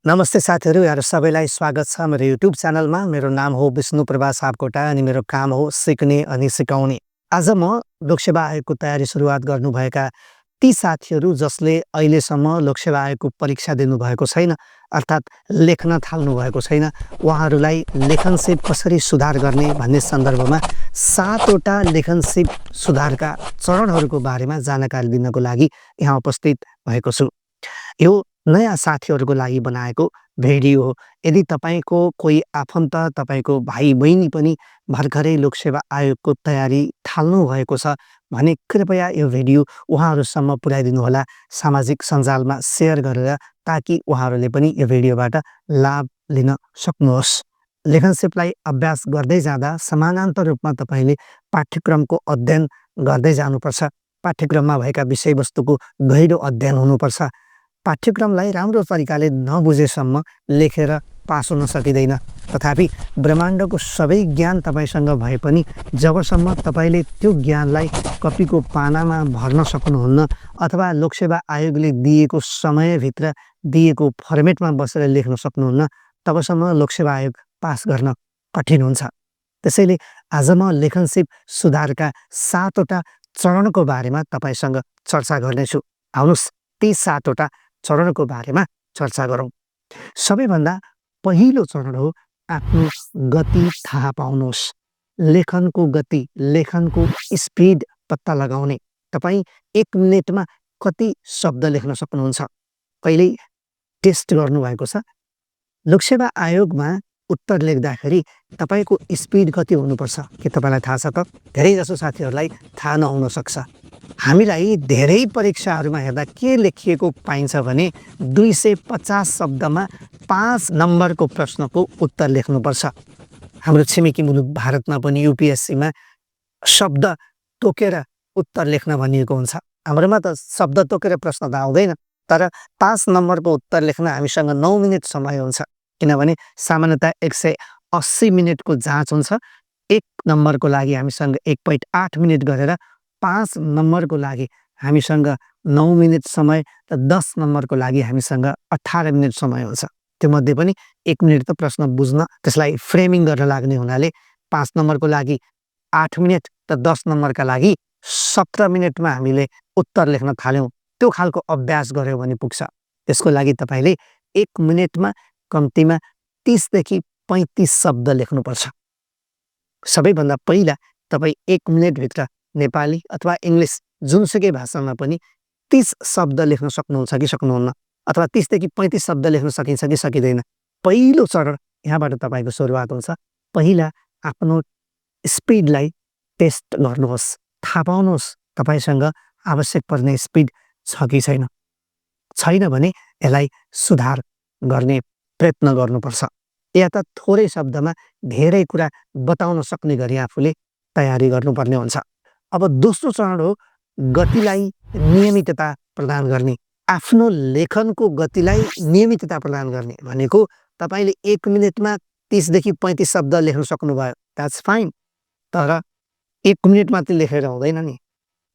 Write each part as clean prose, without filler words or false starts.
नमस्ते साथीहरू, यहाँहरू सबैलाई स्वागत छ मेरो युट्युब च्यानलमा। मेरो नाम हो विष्णु प्रभा सापकोटा अनि मेरो काम हो सिक्ने अनि सिकाउने। आज म लोकसेवा आयोगको तयारी सुरुवात गर्नुभएका ती साथीहरू जसले अहिलेसम्म लोकसेवा आयोगको परीक्षा दिनुभएको छैन, अर्थात् लेख्न थाल्नु भएको छैन, उहाँहरूलाई लेखनसिप कसरी सुधार गर्ने भन्ने सन्दर्भमा 7वटा लेखनसिप सुधारका चरणहरूको बारेमा जानकारी दिनको लागि यहाँ उपस्थित भएको छु। यो नयाँ साथीहरूको लागि बनाएको भिडियो हो। यदि तपाईँको कोही आफन्त, तपाईँको भाइ बहिनी पनि भर्खरै लोकसेवा आयोगको तयारी थाल्नु भएको छ भने कृपया यो भिडियो उहाँहरूसम्म पुर्याइदिनुहोला, सामाजिक सञ्जालमा सेयर गरेर, ताकि उहाँहरूले पनि यो भिडियोबाट लाभ लिन सक्नुहोस्। लेखनसिपलाई अभ्यास गर्दै जाँदा समानान्तर रूपमा तपाईँले पाठ्यक्रमको अध्ययन गर्दै जानुपर्छ। पाठ्यक्रममा भएका विषयवस्तुको गहिरो अध्ययन हुनुपर्छ। पाठ्यक्रमलाई राम्रो तरिकाले नबुझेसम्म लेखेर पास हुन सकिँदैन। तथापि ब्रह्माण्डको सबै ज्ञान तपाईँसँग भए पनि जबसम्म तपाईँले त्यो ज्ञानलाई कपीको पानामा भर्न सक्नुहुन्न अथवा लोकसेवा आयोगले दिएको समयभित्र दिएको फर्मेटमा बसेर लेख्न सक्नुहुन्न, तबसम्म लोकसेवा आयोग पास गर्न कठिन हुन्छ। त्यसैले आज म लेखनसिप सुधारका 7वटा चरणको बारेमा तपाईँसँग चर्चा गर्नेछु। आउनुहोस् ती 7वटा चरणको बारेमा चर्चा गरौँ। सबैभन्दा पहिलो चरण हो आफ्नो गति थाहा पाउनुहोस्। लेखनको गति, लेखनको स्पिड पत्ता लगाउने। तपाईँ 1 मिनेटमा कति शब्द लेख्न सक्नुहुन्छ? कहिल्यै टेस्ट गर्नुभएको छ? लोकसेवा आयोगमा उत्तर लेख्दाखेरि तपाईँको स्पिड कति हुनुपर्छ के तपाईँलाई थाहा छ त? धेरैजसो साथीहरूलाई थाहा नहुन सक्छ। हामीलाई धेरै परीक्षाहरूमा हेर्दा के लेखिएको पाइन्छ भने 250 शब्दमा 5 नम्बरको प्रश्नको उत्तर लेख्नुपर्छ। हाम्रो छिमेकी मुलुक भारतमा पनि युपिएससीमा शब्द तोकेर उत्तर लेख्न भनिएको हुन्छ। हाम्रोमा त शब्द तोकेर प्रश्न त आउँदैन, तर 5 नम्बरको उत्तर लेख्न हामीसँग 9 मिनट समय हुन्छ। किनभने सामान्यतः 180 मिनटको जाँच हुन्छ। 1 नम्बरको लागि हामीसँग 1.8 मिनट गरेर 5 नम्बरको लागि हामीसँग 9 मिनट समय र 10 नम्बरको लागि हामीसँग 18 मिनट समय हुन्छ। त्यो मध्ये पनि 1 मिनट त प्रश्न बुझ्न, त्यसलाई फ्रेमिङ गर्न लाग्ने हुनाले 5 नम्बरको लागि 8 मिनट र 10 नम्बरका लागि 17 मिनटमा हामीले उत्तर लेख्न थाल्यौँ। त्यो खालको अभ्यास गऱ्यौँ भने पुग्छ। त्यसको लागि तपाईँले 1 मिनटमा कम्तीमा 30 देखि 35 शब्द लेख्नुपर्छ। सबैभन्दा पहिला तपाईँ 1 मिनटभित्र नेपाली अथवा इङ्ग्लिस जुनसुकै भाषामा पनि 30 शब्द लेख्न सक्नुहुन्छ कि सक्नुहुन्न, अथवा 30 देखि 35 शब्द लेख्न सकिन्छ कि सकिँदैन। पहिलो चरण यहाँबाट तपाईँको सुरुवात हुन्छ। पहिला आफ्नो स्पिडलाई टेस्ट गर्नुहोस्, थाहा पाउनुहोस् तपाईँसँग आवश्यक पर्ने स्पिड छ कि छैन। छैन भने यसलाई सुधार गर्ने प्रयत्न गर्नुपर्छ। या त थोरै शब्दमा धेरै कुरा बताउन सक्ने गरी आफूले तयारी गर्नुपर्ने हुन्छ। अब दोस्रो चरण हो गतिलाई नियमितता प्रदान गर्ने। आफ्नो लेखनको गतिलाई नियमितता प्रदान गर्ने भनेको तपाईँले 1 मिनटमा 30 देखि 35 शब्द लेख्न सक्नुभयो, द्याट्स फाइन। तर 1 मिनट मात्रै लेखेर हुँदैन नि।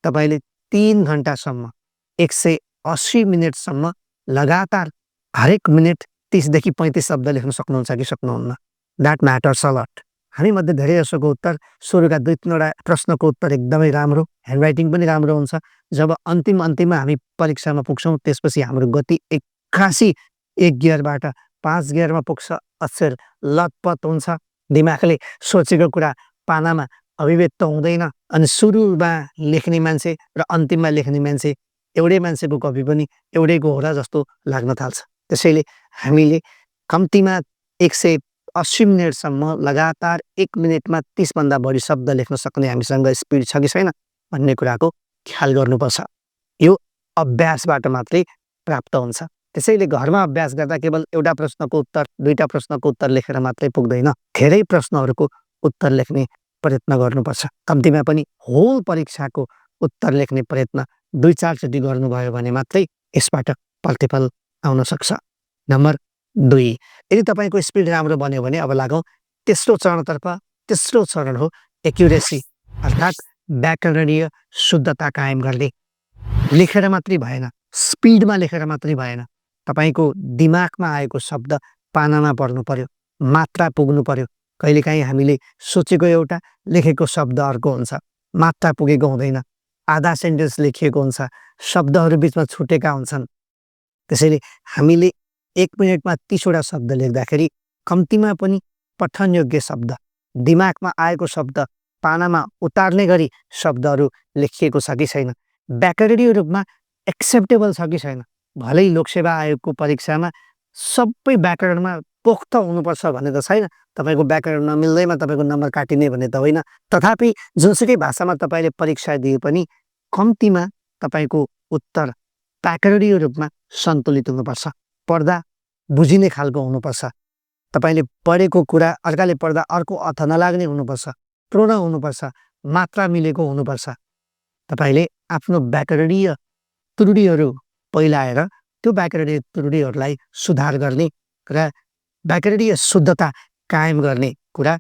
तपाईँले 3 घन्टासम्म 180 मिनटसम्म लगातार हरेक मिनट 30 देखि 35 शब्द लेख्न सक्नुहुन्छ कि सक्नुहुन्न। That matters a lot. हामीमध्ये धेरैजसोको उत्तर सुरुका 2-3वटा प्रश्नको उत्तर एकदमै राम्रो, ह्यान्डराइटिङ पनि राम्रो हुन्छ। जब अन्तिममा हामी परीक्षामा पुग्छौँ त्यसपछि हाम्रो गति एक्कासी 1 गियरबाट 5 गियरमा पुग्छ। अक्षर लतपत हुन्छ। दिमागले सोचेको कुरा पानामा अभिव्यक्त हुँदैन। अनि सुरुमा लेख्ने मान्छे र अन्तिममा लेख्ने मान्छे, एउटै मान्छेको कपी पनि एउटैको होला जस्तो लाग्न थाल्छ। त्यसैले हामीले कम्तीमा 180 मिनटसम्म लगातार 1 मिनटमा 30 भन्दा बढी शब्द लेख्न सक्ने हामीसँग स्पिड छ कि छैन भन्ने कुराको ख्याल गर्नुपर्छ। यो अभ्यासबाट मात्रै प्राप्त हुन्छ। त्यसैले घरमा अभ्यास गर्दा केवल एउटा प्रश्नको उत्तर, 2टा प्रश्नको उत्तर लेखेर मात्रै पुग्दैन। धेरै प्रश्नहरूको उत्तर लेख्ने प्रयत्न गर्नुपर्छ। कम्तीमा पनि होल परीक्षाको उत्तर लेख्ने प्रयत्न 2-4 चोटि गर्नुभयो भने मात्रै यसबाट प्रतिफल आउन सक्छ। नम्बर 2, यदि तपाईँको स्पिड राम्रो बन्यो भने अब लागौँ तेस्रो चरणतर्फ। तेस्रो चरण हो एक्युरेसी, अर्थात् व्याकरणीय शुद्धता कायम गर्ने। लेखेर मात्रै भएन, स्पिडमा लेखेर मात्रै भएन, तपाईको दिमागमा आएको शब्द पानामा पर्नु पर्यो, मात्रा पुग्नु पर्यो। कहिलेकाहीँ हामीले सोचेको एउटा, लेखेको शब्द अर्को हुन्छ, मात्रा पुगेको हुँदैन, आधा सेन्टेन्स लेखिएको हुन्छ, शब्दहरू बिचमा छुटेका हुन्छन्। त्यसैले हामीले 1 मिनेटमा 30 वटा शब्द लेख्दाखेरि कम्तीमा पनि पठनयोग्य शब्द, दिमागमा आएको शब्द पानामा उतार्ने गरी शब्दहरू लेखिएको छ कि छैन, व्याकरणीय रूपमा एक्सेप्टेबल छ कि छैन। भलै लोकसेवा आयोगको परीक्षामा सबै व्याकरणमा पोख्त हुनुपर्छ भन्ने त छैन, तपाईँको व्याकरण नमिल्दैमा तपाईँको नम्बर काटिने भन्ने त होइन। तथापि जुनसुकै भाषामा तपाईँले परीक्षा दिए पनि कम्तीमा तपाईँको उत्तर व्याकरणीय रूपमा सन्तुलित हुनुपर्छ, पढ्दा बुझिने खालको हुनुपर्छ, तपाईँले पढेको कुरा अर्काले पढ्दा अर्को अर्थ नलाग्ने हुनुपर्छ, पूर्ण हुनुपर्छ, मात्रा मिलेको हुनुपर्छ। तपाईँले आफ्नो व्याकरणीय त्रुटिहरू पहिलाएर त्यो व्याकरणीय त्रुटिहरूलाई सुधार गर्ने र व्याकरणीय शुद्धता कायम गर्ने कुरा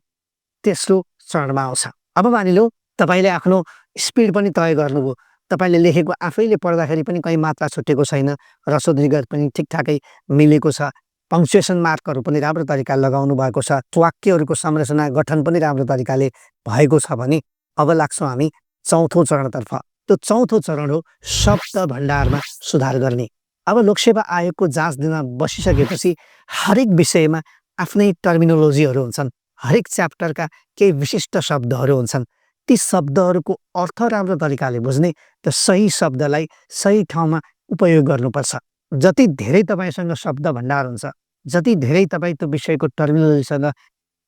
तेस्रो चरणमा आउँछ। अब मानिलौँ तपाईँले आफ्नो स्पिड पनि तय गर्नुभयो, तपाईँले लेखेको आफैले पढ्दाखेरि पनि कहीँ मात्रा छुटेको छैन, ह्रस्व दीर्घ पनि ठिकठाकै मिलेको छ, पङ्क्चुएसन मार्कहरू पनि राम्रो तरिकाले लगाउनु भएको छ, वाक्यहरूको संरचना गठन पनि राम्रो तरिकाले भएको छ भने अब लाग्छौँ हामी चौथो चरणतर्फ। त्यो चौथो चरण हो शब्द भण्डारमा सुधार गर्ने। अब लोकसेवा आयोगको जाँच दिन बसिसकेपछि हरेक विषयमा आफ्नै टर्मिनोलोजीहरू हुन्छन्, हरेक च्याप्टरका केही विशिष्ट शब्दहरू हुन्छन्। ती शब्दहरूको अर्थ राम्रो तरिकाले बुझ्ने, त्यो सही शब्दलाई सही ठाउँमा उपयोग गर्नुपर्छ। जति धेरै तपाईँसँग शब्द भण्डार हुन्छ, जति धेरै तपाईँ त्यो विषयको टर्मिनोलोजीसँग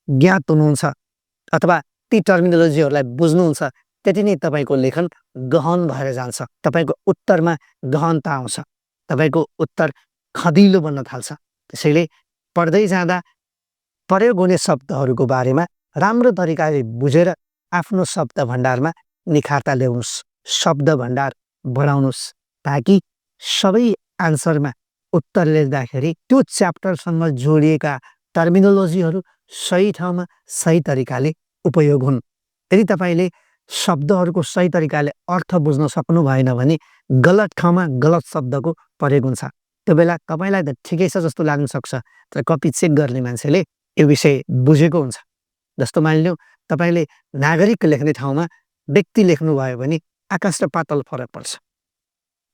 ज्ञात हुनुहुन्छ अथवा ती टर्मिनोलोजीहरूलाई बुझ्नुहुन्छ, त्यति नै तपाईँको लेखन गहन भएर जान्छ, तपाईँको उत्तरमा गहनता आउँछ, तपाईँको उत्तर खदिलो बन्न थाल्छ। त्यसैले पढ्दै जाँदा प्रयोग हुने शब्दहरूको बारेमा राम्रो तरिकाले बुझेर आफ्नो शब्द भण्डारमा निखारता ल्याउनुहोस्, शब्द भण्डार बढाउनुहोस्, ताकि सबै आन्सरमा उत्तर लेख्दाखेरि त्यो च्याप्टरसँग जोडिएका टर्मिनोलोजीहरू सही ठाउँमा सही तरिकाले उपयोग हुन्। यदि तपाईँले शब्दहरूको सही तरिकाले अर्थ बुझ्न सक्नु भएन भने गलत ठाउँमा गलत शब्दको प्रयोग हुन्छ। त्यो बेला तपाईँलाई त ठिकै छ जस्तो लाग्न सक्छ, तर कपी चेक गर्ने मान्छेले यो विषय बुझेको हुन्छ। जस्तो मानिलिउँ तपाईँले नागरिक लेख्ने ठाउँमा व्यक्ति लेख्नुभयो भने आकाश र पातल फरक पर्छ,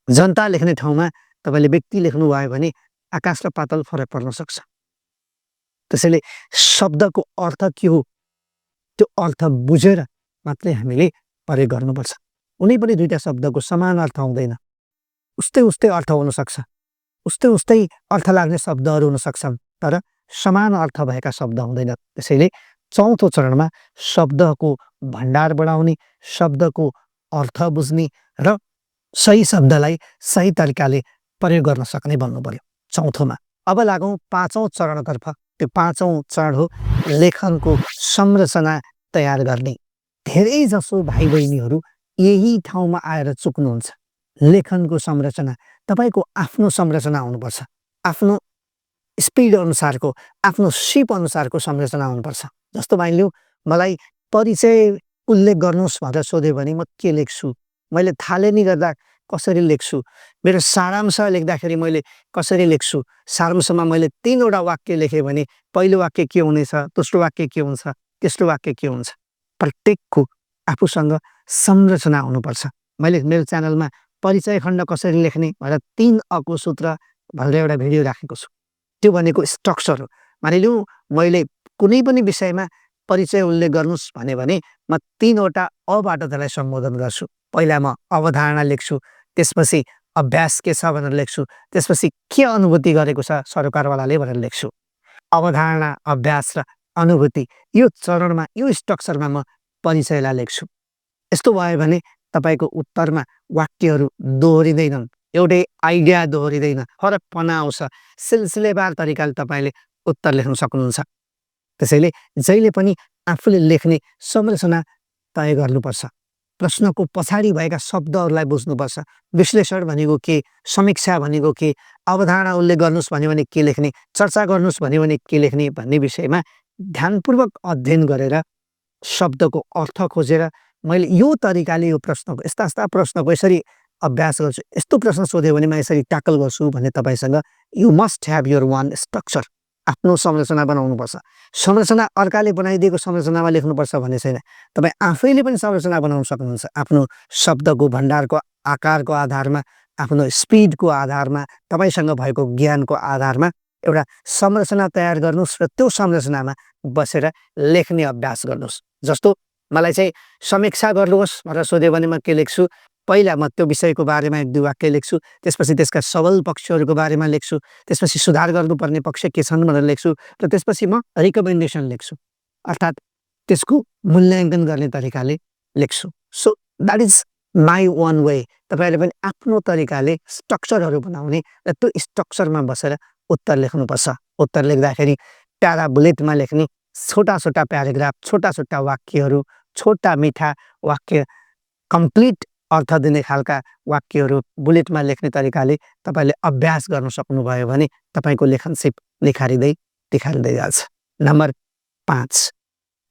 जनता लेख्ने ठाउँमा तपाईँले व्यक्ति लेख्नुभयो भने आकाश र पातल फरक पर्न सक्छ। त्यसैले शब्दको अर्थ के हो त्यो अर्थ बुझेर मात्रै हामीले प्रयोग गर्नुपर्छ। कुनै पनि दुईटा शब्दको समान अर्थ हुँदैन, उस्तै उस्तै अर्थ हुनसक्छ, उस्तै उस्तै अर्थ लाग्ने शब्दहरू हुन सक्छन्, तर समान अर्थ भएका शब्द हुँदैन। त्यसैले चौथो चरणमा शब्दको भण्डार बढाउने, शब्दको अर्थ बुझ्ने र सही शब्दलाई सही तरिकाले प्रयोग गर्न सक्ने बन्नु पर्यो चौथोमा। अब लागौँ पाँचौँ चरणतर्फ। त्यो पाँचौँ चरण हो लेखनको संरचना तयार गर्ने। धेरै जसो भाइ बहिनीहरू यही ठाउँमा आएर चुक्नुहुन्छ। लेखनको संरचना, तपाईँको आफ्नो संरचना हुनुपर्छ, आफ्नो स्पिड अनुसारको, आफ्नो सिप अनुसारको संरचना हुनुपर्छ। जस्तो मानिलिउँ मलाई परिचय उल्लेख गर्नुहोस् भनेर सोध्यो भने म के लेख्छु, मैले थाले नि गर्दा कसरी लेख्छु, मेरो सारांश लेख्दाखेरि मैले कसरी लेख्छु, सारांशमा मैले 3 वटा वाक्य लेखेँ भने पहिलो वाक्य के हुनेछ, दोस्रो वाक्य के हुन्छ, तेस्रो वाक्य के हुन्छ। प्रत्येकको आफूसँग संरचना हुनुपर्छ। मैले मेरो च्यानलमा परिचय खण्ड कसरी लेख्ने भनेर 3 अको सूत्र भनेर एउटा भिडियो राखेको छु। त्यो भनेको स्ट्रक्चर हो। मानिलिउँ मैले कुनै पनि विषयमा परिचय उल्लेख गर्नुहोस् भने म 3 वटा अबाट त्यसलाई सम्बोधन गर्छु। पहिला म अवधारणा लेख्छु, त्यसपछि अभ्यास के छ भनेर लेख्छु, त्यसपछि के अनुभूति गरेको छ सरकारवालाले भनेर लेख्छु। अवधारणा, अभ्यास र अनुभूति यो चरणमा, यो स्ट्रक्चरमा म परिचयलाई लेख्छु। यस्तो भयो भने तपाईँको उत्तरमा वाक्यहरू दोहोरिँदैनन्, एउटै आइडिया दोहोरिँदैन, फरकपना आउँछ, सिलसिलेवार तरिकाले तपाईँले उत्तर लेख्न सक्नुहुन्छ। त्यसैले जहिले पनि आफूले लेख्ने संरचना तय गर्नुपर्छ। प्रश्नको पछाडि भएका शब्दहरूलाई बुझ्नुपर्छ। विश्लेषण भनेको के, समीक्षा भनेको के, अवधारणा उल्लेख गर्नुहोस् भन्यो भने के लेख्ने, चर्चा गर्नुहोस् भन्यो भने के लेख्ने भन्ने विषयमा ध्यानपूर्वक अध्ययन गरेर शब्दको अर्थ खोजेर मैले यो तरिकाले यो प्रश्नको, यस्ता प्रश्नको यसरी अभ्यास गर्छु, यस्तो प्रश्न सोध्यो भने म यसरी ट्याकल गर्छु भन्ने तपाईँसँग you must have your one structure. आफ्नो संरचना बनाउनुपर्छ। संरचना अर्काले बनाइदिएको संरचनामा लेख्नुपर्छ भन्ने छैन। तपाईँ आफैले पनि संरचना बनाउन सक्नुहुन्छ। आफ्नो शब्दको भण्डारको आकारको आधारमा, आफ्नो स्पिडको आधारमा, तपाईँसँग भएको ज्ञानको आधारमा एउटा संरचना तयार गर्नुहोस् र त्यो संरचनामा बसेर लेख्ने अभ्यास गर्नुहोस्। जस्तो मलाई चाहिँ समीक्षा गर्नुहोस् भनेर सोध्यो भने म के लेख्छु, पहिला म त्यो विषयको बारेमा 1-2 वाक्य लेख्छु, त्यसपछि त्यसका सबल पक्षहरूको बारेमा लेख्छु, त्यसपछि सुधार गर्नुपर्ने पक्ष के छन् भनेर लेख्छु र त्यसपछि म रिकमेन्डेसन लेख्छु, अर्थात् त्यसको मूल्याङ्कन गर्ने तरिकाले लेख्छु। So that is my one way. तपाईँले पनि आफ्नो तरिकाले स्ट्रक्चरहरू बनाउने र त्यो स्ट्रक्चरमा बसेर उत्तर लेख्नुपर्छ। उत्तर लेख्दाखेरि प्यारा बुलेटमा लेख्ने, छोटा छोटा प्याराग्राफ, छोटा छोटा वाक्यहरू, छोटा मिठा वाक्य, कम्प्लिट अर्थ दिने खालका वाक्यहरू बुलेटमा लेख्ने तरिकाले तपाईँले अभ्यास गर्न सक्नुभयो भने तपाईँको लेखन सिप निखारिँदै जान्छ। नम्बर 5,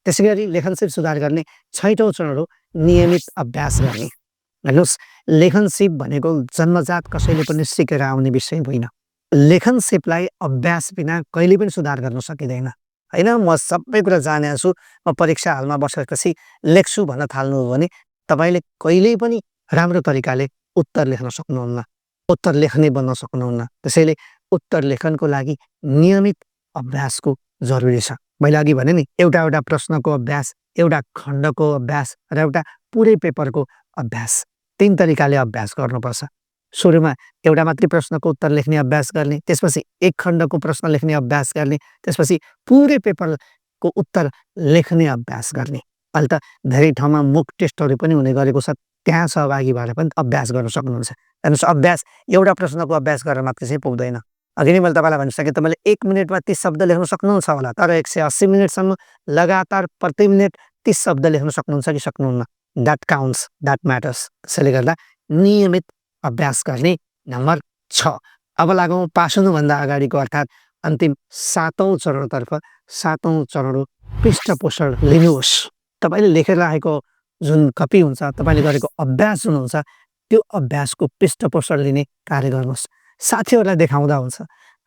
त्यसै गरी लेखन सिप सुधार गर्ने 6औं चरण हो नियमित अभ्यास गर्ने। हेर्नुहोस्, लेखन सिप भनेको जन्मजात कसैले पनि सिकेर आउने विषय होइन। लेखन सिपलाई अभ्यास बिना कहिले पनि सुधार गर्न सकिँदैन। होइन, म सबै कुरा जानेको छु, म परीक्षा हलमा बसेपछि लेख्छु भन्न थाल्नु हो भने तपाईँले कहिल्यै पनि राम्रो तरिकाले उत्तर लेख्न सक्नुहुन्न, उत्तर लेख्ने बन्न सक्नुहुन्न। त्यसैले उत्तर लेखनको लागि नियमित अभ्यासको जरुरी छ। मैले अघि भने नि, एउटा प्रश्नको अभ्यास, एउटा खण्डको अभ्यास र एउटा पुरै पेपरको अभ्यास, 3 तरिकाले अभ्यास गर्नुपर्छ। सुरुमा एउटा मात्रै प्रश्नको उत्तर लेख्ने अभ्यास गर्ने, त्यसपछि 1 खण्डको प्रश्न लेख्ने अभ्यास गर्ने, त्यसपछि पुरै पेपरको उत्तर लेख्ने अभ्यास गर्ने। अहिले त धेरै ठाउँमा मुक टेस्टहरू पनि हुने गरेको छ, त्यहाँ सहभागी भएर पनि अभ्यास गर्न सक्नुहुन्छ। हेर्नुहोस्, अभ्यास एउटा प्रश्नको अभ्यास गरेर मात्रै चाहिँ पुग्दैन। अघि नै मैले तपाईँलाई भनिसकेँ, तपाईँले 1 मिनटमा 30 शब्द लेख्न सक्नुहुन्छ होला, तर 180 मिनटसम्म लगातार प्रति मिनट 30 शब्द लेख्न सक्नुहुन्छ कि सक्नुहुन्न, द्याट काउन्ट्स, द्याट म्याटर्स। त्यसैले गर्दा नियमित अभ्यास गर्ने। नम्बर 6, अब लागौँ पास हुनुभन्दा अगाडिको अर्थात् अन्तिम 7औं चरणतर्फ। 7औं चरण हो पृष्ठपोषण लिनुहोस्। तपाईँले लेखेर राखेको जुन कपी हुन्छ, तपाईँले गरेको अभ्यास जुन हुन्छ, त्यो अभ्यासको पृष्ठपोषण लिने कार्य गर्नुहोस्। साथीहरूलाई देखाउँदा हुन्छ,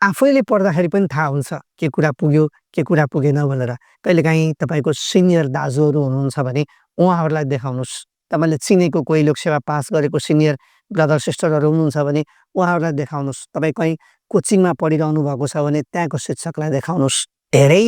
आफैले पढ्दाखेरि पनि थाहा हुन्छ के कुरा पुग्यो के कुरा पुगेन भनेर। कहिलेकाहीँ तपाईँको सिनियर दाजुहरू हुनुहुन्छ भने उहाँहरूलाई देखाउनुहोस्। तपाईँले चिनेको कोही लोकसेवा पास गरेको सिनियर ब्रदर सिस्टरहरू हुनुहुन्छ भने उहाँहरूलाई देखाउनुहोस्। तपाईँ कहीँ कोचिङमा पढिरहनु भएको छ भने त्यहाँको शिक्षकलाई देखाउनुहोस्। धेरै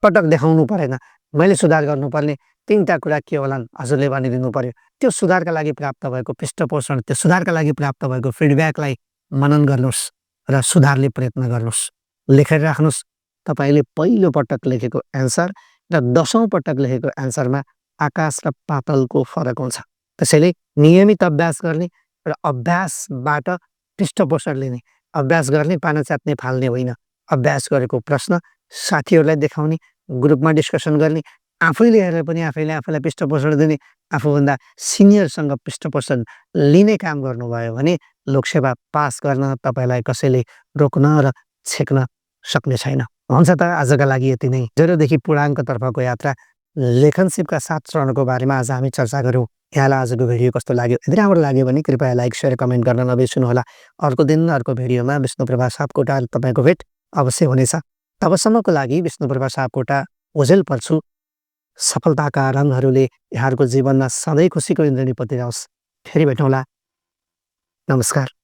पटक देखाउनु परेन, मैले सुधार गर्नुपर्ने 3टा कुरा के होलान् हजुरले भनिदिनु पर्यो। त्यो सुधारका लागि प्राप्त भएको पृष्ठपोषण, त्यो सुधारका लागि प्राप्त भएको फिडब्याकलाई मनन गर्नुहोस् र सुधार्ने प्रयत्न गर्नुहोस्। लेखेर राख्नुहोस्। तपाईँले पहिलो पटक लेखेको एन्सर र 10औं पटक लेखेको एन्सरमा आकाश र पातलको फरक हुन्छ। त्यसैले नियमित अभ्यास गर्ने र अभ्यासबाट पृष्ठपोषण लिने। अभ्यास गर्ने पाना चाट्ने फाल्ने होइन। अभ्यास गरेको प्रश्न साथीहरूलाई देखाउने, ग्रुपमा डिस्कसन गर्ने, आफैले हेरेर पनि आफैलाई पृष्ठपोषण दिने, आफूभन्दा सिनियरसँग पृष्ठपोषण लिने काम गर्नुभयो भने लोकसेवा पास गर्न तपाईँलाई कसैले रोक्न र छेक्न सक्ने छैन। हुन्छ त, आजका लागि यति नै। 0देखि पूर्णाङ्कतर्फको यात्रा लेखन सिपका 7 चरणको बारेमा आज हामी चर्चा गऱ्यौँ। यहाँलाई आजको भिडियो कस्तो लाग्यो? यदि राम्रो लाग्यो भने कृपया लाइक, सेयर, कमेन्ट गर्न नबिर्सनुहोला। अर्को दिन अर्को भिडियोमा विष्णुप्रभा सापकोटा तपाईँको भेट अवश्य हुनेछ। तबसम्मको लागि विष्णुप्रभा सापकोटा ओझेल पर्छु। सफलताका रङहरूले यहाँहरूको जीवनमा सधैँ खुसीको इन्द्रणी पतिरहोस्। फेरि भेटौँला। नमस्कार।